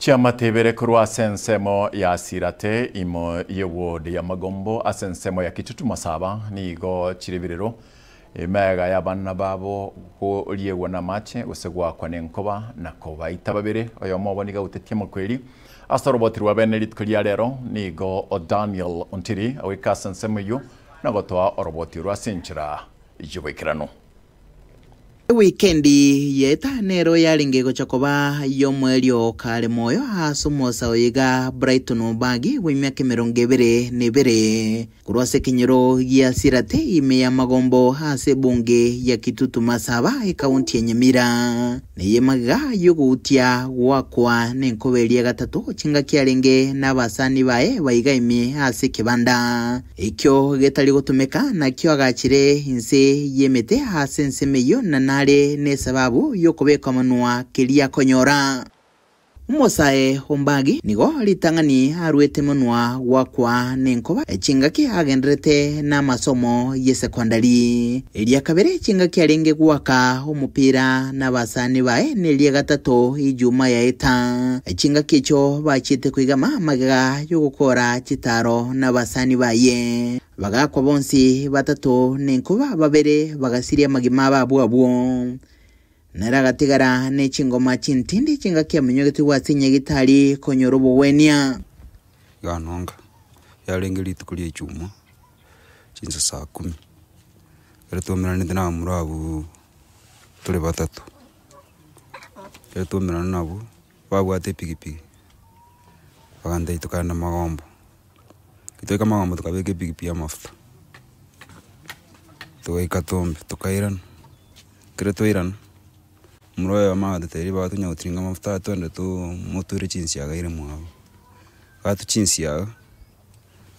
Chiamate ibere korwa ase ensemo ya Sirate imo y'eward ya Magombo ase ensemo ya Kitutu Masaba nigo chire birero emega y'abana babo koriegwa namache gose goakwa nenkoba na kobaita babere oyomo obo nigo agotetia amakweri ase oroboti rwa bene rituko ria rero nigo Daniel Ontiri agoika ase ensemo eyio na gotoa oroboti orwo ase enchera y'oboikeranu. Ewikendi yaeta nero yarenge gocha koba y'omoerio kare moyo ase omosa oyo iga Brighton Obagi bw'emiaka 21 korwa ase ekenyoro gia Sirate ime y'amagombo ase ebunge ya Kitutu Masaba ekaunti ya Nyamira. Neye magega y'ogoutia goakwa nenkoba eria gatato chingaki arenge nabasani baye baiga ime ase ekebanda. Ekio getari gotumeka nakio agachire inse y'emete ase ensemo eyio na nare nesababu y'okobeka omonwa keria akonyora. Omosae ombagi nigo ritang'ani aruete monwa goakwa nenkoba chingaki agenderete namasomo y'esekondari. Eria kabere chingaki arenge goaka omopira nabasani baye neria gatato Ijuma yaeta. Chingaki echio bachiete koigama magega y'ogokora chitaaro nabasani baye. Bagaakwa bonsi batato nenkoba babere bagasiria amagima abo abwo. Nere agatigara ne chingoma chintindi chingaki amenyogetigwe ase nyagitari konyora obogwenia. Iganonga, yarenge rituko ria echuma, chinsa saa kumi, ekero twaumeranete na abamura abwo tore batato, ekero twaumerana nabwo, babwate epikipiki, bagantebia tokagenda magombo, ekero twaika magombo tokabeka epikipiki amafuta, togaika tombe, tokairana, ekero twairana, omura oyomo agatotebia ribaga tonya gotiringa amafuta aya twende tomoture chinsiaga aire mwabo. Agatwa chinsiaga,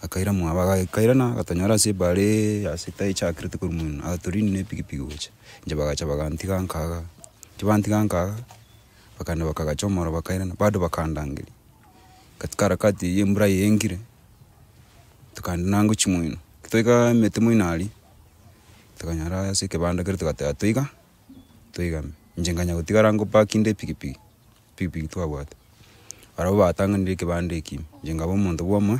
akaira mwabo, agaikairana agatonyora ase ebare ase taichakirete korwa moino, agatorina na epikipiki gocha, inche bagacha bagantiga nka igaa, inche bantiga nka igaa, bakagenda bakagacha omoro bakairana, bado bakandangeria, katika harakati eywo embura yaengire, tokagenda nangochia moino, ekero twaika emete moino aria, tokanyora ase ekebanda keria togateba toiga, toigame, inche nkanya gotigara ngopakinde epikipiki, epikipiki twabwate, barabwo batang'anire ekebanda ekio ime, inche nkaba omonto bwa omoe,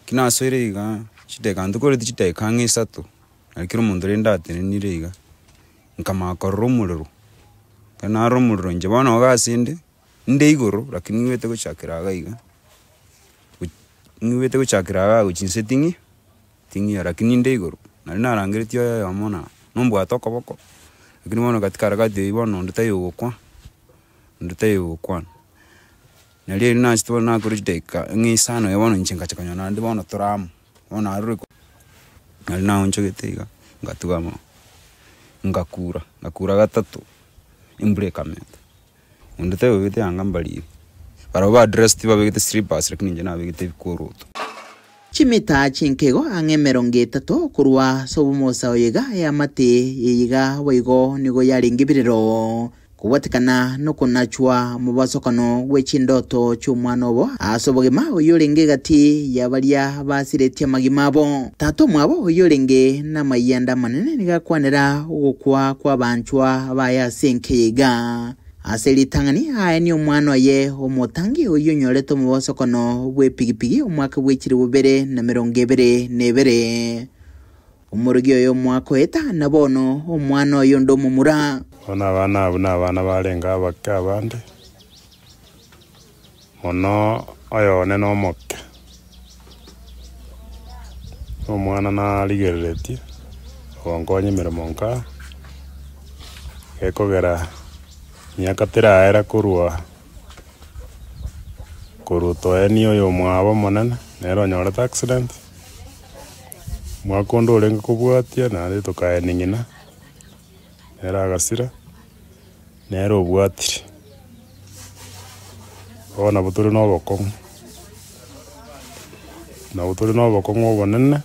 ki nasoire igaa, chidakika ntokoreti chidakika ang'e isato, nari kera omonto rende atenenire iga, nkamanya korora omorero, ekero narora omorero inche bono iga ase inde, inde igoro lakini ng'igwete gochakera iga iga, ng'igwete gochakera iga gochia inse ting'i ting'iyo lakini inde igoro, nari narangeretie oyo oyomo na nombwate okoboko, lakini bono katika harakati eywo bono onde taiyo ogokwa, onde taiyo ogokwana. Nario erio nachete bono nakora chidakika ang'e isano iga bono inche ngacha konyora naende bono tore amo, bono narure ko nari naonchogete iga, ngatugama, ngakura, ngakura gatato, embura ekamenta. Onde taigwete yanga mbariri, barabwo ba dressed babegete slippers lakini inche nabegete ebikoroto. Chimita chinkego ang'e 30 korwa ase obomosa oyo iga eamate eye iga boigo nigo yarenge birero, kobwatekana nokonachwa mobasokano gwe chindoto chi'omwana obo ase obogima oyio orenge egati ya baria basiretie amagima abo. Tata omwabo oyio orenge namayianda amanene nigo akwanera ogokwa kw'abanchwa baye ase enka eye iga. Ase ritang'ani aenie omwana oye omotangi oyio onyorete omobosokono bw'epigipigi omwaka bwe chilifu bibere na 22. Omorogi oyo omwaka oeta, na bono omwana oye onde omomura. Bono abana abwo nabana barenge abake abande, mono oyone nomoke. Omwana narigereretie ogonkonya emeremo nka, gekogera miaka teraera korwa korwa toenia oyomwabo omonene, nere onyorete accident. Omwaka onde orenge kobwatia naende tokaenia ng'ina, nere agasira, nere obwatire. Bono nabo tore na obokong'u, nabo tore na obokong'u obonene,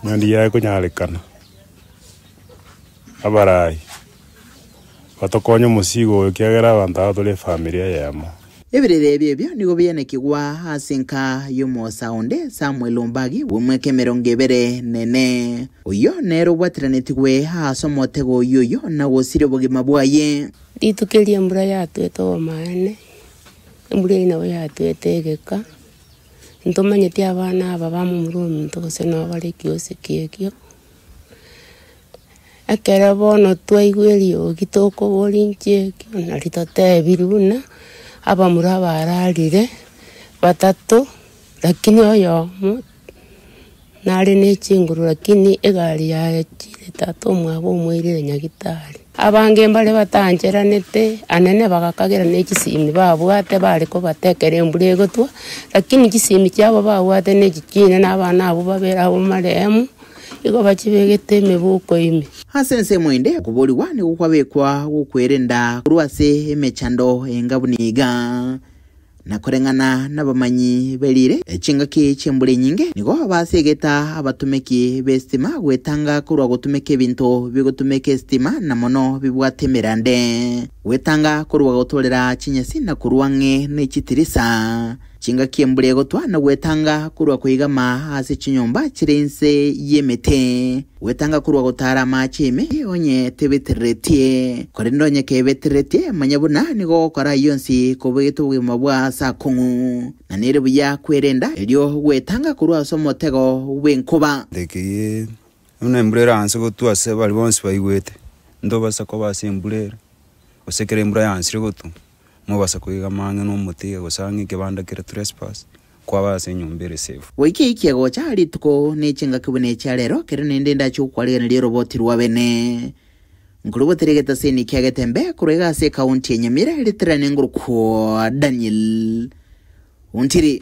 onye ndiaye konyarekana, abarai batokonye omosigo oyo ekiagera abanto aba tore efamiri eyemo. Ebirero ebio ebio nigo bianekigwa ase enka y'omosa onde Samuel Ombagi bw'omwaka 24. Oyio nere obwateranetigwe ase omotego oyio oyio na gosiria obogima bwaye. Rituko erio embura yatwete obomaene, embura eyio nabo yatwete egeka, ntomanyeti abana aba bamomura ominto gose nabo bare ekiosi ekio. Ekero bono twaigwa eriogi tokoboria inche ekio nari totebirie buna abamura bararire batato, lakini oyomo nare ne chinguru lakini egari yaye chire tata omwabo omoirire nyagetari. Abange mbare batancheranete anene bagakagera ne chisimi babwate bare kobatekera embura egotwa, lakini chisimi chiabo babwate ne echi na abana abwo babere abwo marehemu. Igo bachibegete emebuko ime. Ase ensemo ende, okoboorigwa nigo kwabekwa gokwerenda korwa ase emechando enga buna iga. Na koreng'ana nabamanyi be riire, chingaki chi'embura enyinge nigo basegeta abatomeki b'esitima gwetanga korwa gotumeka ebinto bigotumeka esitima na mono bibwate emerande, gwetanga korwa gotorera chinyasi na korwa ang'e ne chitirisa. Chingaki embura egotwa na gwetanga korwa koigama ase chinyomba chire inse y'emete, gwetanga korwa gotaara amaache ime onye tebetereretie. Korende onye kebetereretie, manya buna nigo ogokora ayio onsi kobegete obogima bwa ase akong'u, na nere buya kwerenda, erio gwetanga korwa ase omotego bw'enkoba. Ntekegie buna embura eraanse gotwa ase baria bonsi baigwete, ntobasa koba ase embura ere, gose ekero embura yaansire gotwa. Mobasa koigama ang'e nomote iga gose ang'e ekebanda kere trespass, kwaba ase enyomba ere safe. Goika eikia gocha rituko ne chingaki buna echia rero, kero naende ndache gokwarigereria oroboti rwa bene. Nkorubotere egetaseni kia Getembe korwa iga ase ekaunti ya Nyamira, ritirane ngorokwa Daniel Ontiri.